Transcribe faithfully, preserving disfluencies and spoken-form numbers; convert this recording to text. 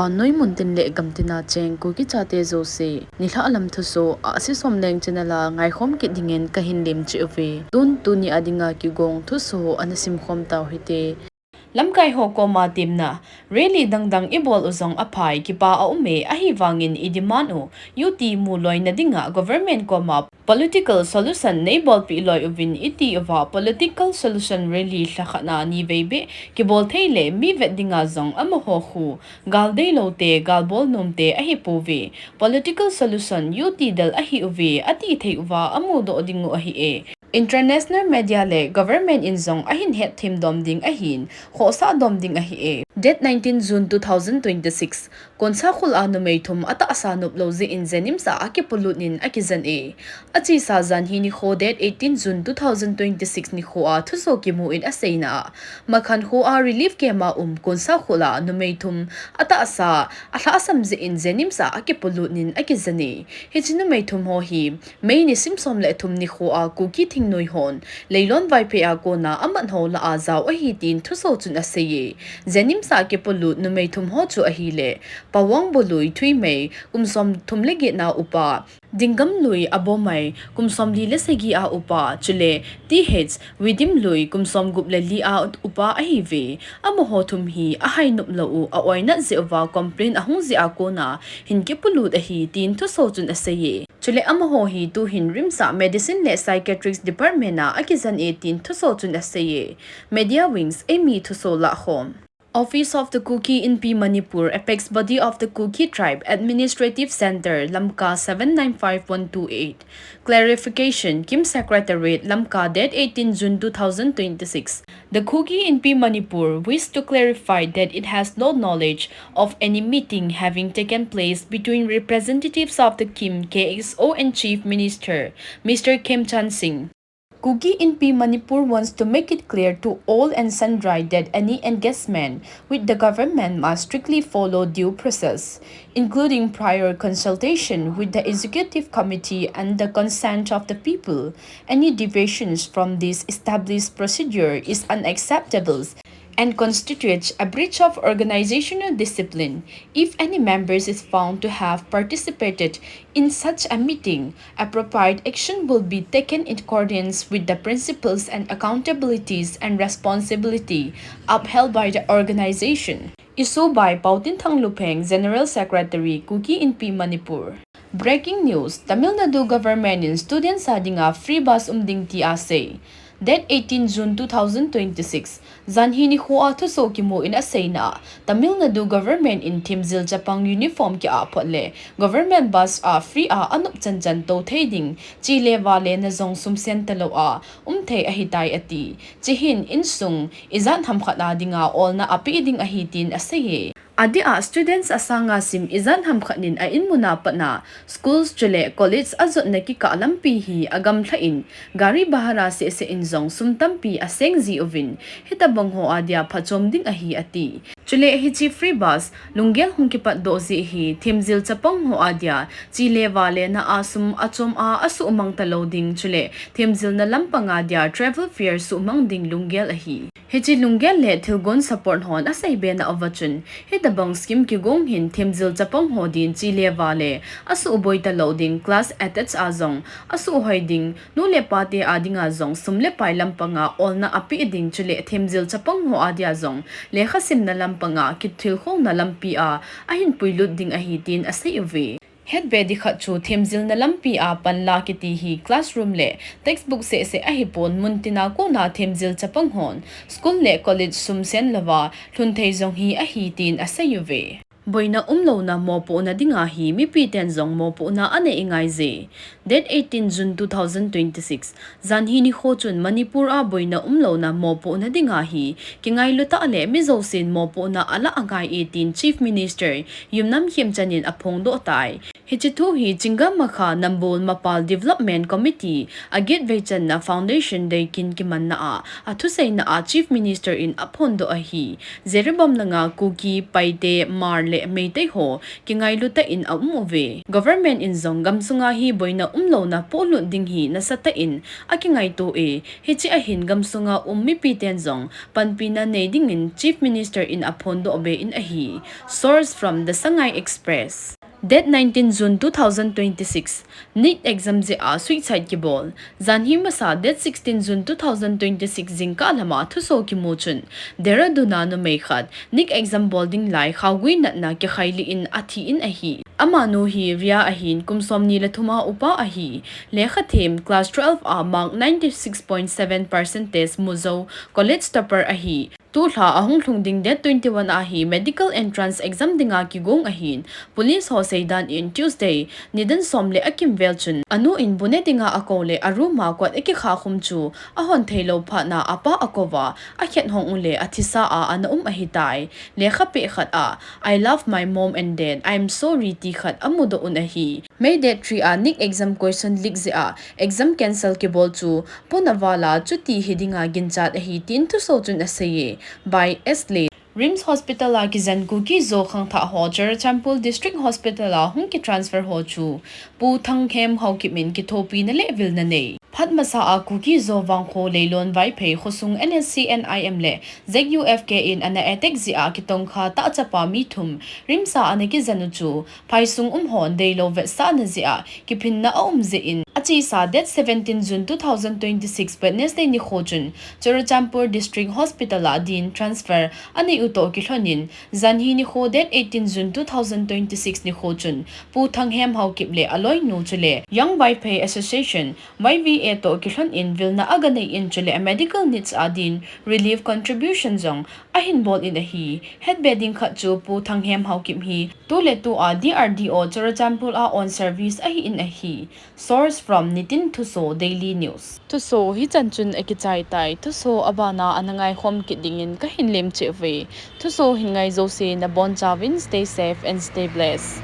Vannoi muntin le gamtina cheng Kuki chate jouse, nilhah lam thusoh a Asisom Leng channel a ngaikhom kit dingin kahin lemcheh uve. Tun tuni a dinga kigong thusoh ana simkhom tau hite. Lamkai ho koma temna, rally dangdang ibol u jong aphai, kipa aume, ahivangin i demand u, U T mu loina dinga government koma political solution neibolpeh loi uvin iti uva, political solution rally lhakhat na nivei beh kibol thei le mi vet dinga jong amaho khu gal deilou te, gal bol nom te ahipouve. Political solution U T del ahiuve ati thei uva amudoh ding u ahi e. International media le government in jong ahin hetthem dom ding ahin, khohsah dom ding ahi e. Date nineteen June two thousand twenty-six, Konsakhul a numei thum atahsa noplou jeh in JNIMS a akipolut in akijen e. Achesa janhi nikho date eighteen June two thousand twenty-six nikho a thusoh kimu in aseina a, Makhan kho a relief camp a um Konsakhul a numei thum atahsa alhahsam jeh in JNIMS a akipolut in akijen e. Hiche numei thum ho hi May nisim som le thum nikho a Kuki thingnoi hon Leilon Vaiphei a kona amat ho lah a jao ahi tin thusoh chun asei e. JNIMS a kipolut numei thum ho chu ahile, Pawang Bolui Thuimei, kum somthum le get na upa, Dingamlui Abomai, kum somli le sagi a upa, chule T H Widimlui, kum somgup le li a upa ahiuve. Amaho thum hi ahai noplou u, a-oinat jeh uva complaint ahung jeh a kona hin kipolut ahi tin thusoh chun asei e. Chule amaho hi tuhin RIMS a Medicine le Psychiatric Department a akijen e tin thusoh chun asei e. Media Wings, eimi thusoh lahkhom. Office of the Kuki Inpi Manipur, apex body of the Kuki Tribe, Administrative Centre, Lamka seven nine five one two eight. Clarification, KIM Secretariat, Lamka, date eighteen June two thousand twenty-six. The Kuki Inpi Manipur wish to clarify that it has no knowledge of any meeting having taken place between representatives of the KIM, K S O and Chief Minister, Mister Khemchand Singh. Kuki Inpi Manipur wants to make it clear to all and sundry that any engagement with the government must strictly follow due process, including prior consultation with the executive committee and the consent of the people. Any deviations from this established procedure is unacceptable and constitutes a breach of organizational discipline. If any members is found to have participated in such a meeting, appropriate action will be taken in accordance with the principles and accountabilities and responsibility upheld by the organization. Issue by Paotinthang Lupheng, General Secretary, Kuki Inpi Manipur. Breaking news, Tamil Nadu government in students a dinga free bus um ding ti asei. Date eighteen June two thousand twenty-six, janhi nikho a thusoh kimu in aseina a, Tamil Nadu government in themjil chapang uniform ki-aphot le government bus a free a anop chanchan tou thei ding, chi le va le na jong sum sen talou a um thei ahitai ati. Chihin insung ijat hamkhat a dinga olna apeh ding ahi tin asei e. Adeh a students asanga sim ijat hamkhat in a inmun a pat na schools chule college ajotna kikah lampi hi agamlha in gari bhara seh seh in jong sum tampi aseng ji uvin, hitabang ho a dia phachom ding ahi ati. Chule hiche free bus lunggel hung kipatdoh jeh hi themjil chapang ho a dia chi le va le na a sum achom a asuhmang talou ding chule themjilna lampang a dia travel fare suhmang ding lunggel ahi. Hiche lunggel le thilgon support hon aseibe nauva chun, hitabang scheme kigong hin themjil chapang ho din chi le va le asuhboi talou ding, class attach a jong asuhhoi ding, nu le pa te a dinga jong sum le pai lampang a olna apeh ding chule themjil chapang ho a dia jong lekha simna lampang a kithilkhongna lampi a ahin puilut ding ahi tin asei uve. Hetbe ding khat chu themjilna lampi a panla kiti hi classroom le textbook seh seh ahipon muntin a kona themjil chapang hon school le college sum sen louva lhun thei jong hi ahi tin asei uve. Boina umlouna mopohna dinga hi mipi ten jong mopohna anei ngai je. Date eighteen June two thousand twenty-six, janhi nikho chun Manipur a boina umlouna mopohna dinga hi kingailu tah le mi jousen mopohna alah angai e tin Chief Minister Yumnam Khemchand in aphongdoh tai. Hiche thu hi Chingam Makha Nambol Mapal Development Committee a get veichanna Foundation Day kin kimanna a, athuseina a Chief Minister in aphondoh ahi. Jiribam langa Kuki, Paite, Hmar, le Meitei ho kingailu tah in aum uve. Government in jong gamsunga hi boina umlouna polut ding hi nasatah in akingaito e. Hiche ahin gamsunga um mipiten jong panpina nei dingin Chief Minister in aphondoh be in ahi. Source from The Sangai Express. Date nineteen June two thousand twenty-six, NEET exam jeh a suicide kibol. Janhi masa date sixteen June two thousand twenty-six jingkah lama thuso kimu chun, Dehradun a numei khat NEET exam bol ding lai khaogui natna kikhailih in athi in ahi. Amanu hi Ria ahin kum somni le thum a upa ahi. Lekha them class twelve a mark ninety-six point seven percentage mu jou college topper ahi. Tulha ahung lhung ding date twenty-one a hi medical entrance exam dinga kigong ahin, police ho seidan in Tuesday, nidan som le akimvel chun, anu in bu ne dinga akou le a room a kot akikha khum chu ahon theilou phat na apa akou va, akhet hong u le athisa a ana um ahitai. Lekha peh khat a, "I love my mom and dad, I am sorry," ti khat amudoh un ahi. May date three a NEET exam question leak jeh a exam cancel kibol chu Ponavala chuti hi dinga ginchat ahi tin thuso chun asei e. By S Lane. RIMS Hospital a kijen Kuki Zo khangthah ho Churachandpur District Hospital a hung kitransfer ho chu Pu Thanghem Haokip in kithopina le vilna nei. Phat masa a Kuki Zo Vangkho Leilon Vaiphei khosung N S C N I M le Z U F K in ana attack jeh a kitongkha tah chapa mi thum RIMS a ana kijen u chu phaisung um hon deilou vetsahna jeh a kiphinna aum jeh in, achesa date seventeen June two thousand twenty-six Wednesday nikho chun Churachandpur District Hospital a din transfer anei u toh kilhon in, janhi nikho date eighteen June two thousand twenty-six nikho chun Pu Thanghem Haokip le aloinu chule Young Vaiphei Association, Y V A toh kilhon in vilna aga nei in chule a medical needs a din relief contribution jong ahin bol in ahi. Hetbe ding khat chu Pu Thanghem Haokip hi tuletu a D R D O Churachandpur a on service ahi in ahi. Source from Nitin Thuso Daily News. Thuso hichan chun akichai tai. Thuso abana ana ngaikhom kit dingin kahin lemcheh uve. Thuso hin ngai jouse nabonchauvin stay safe and stay blessed.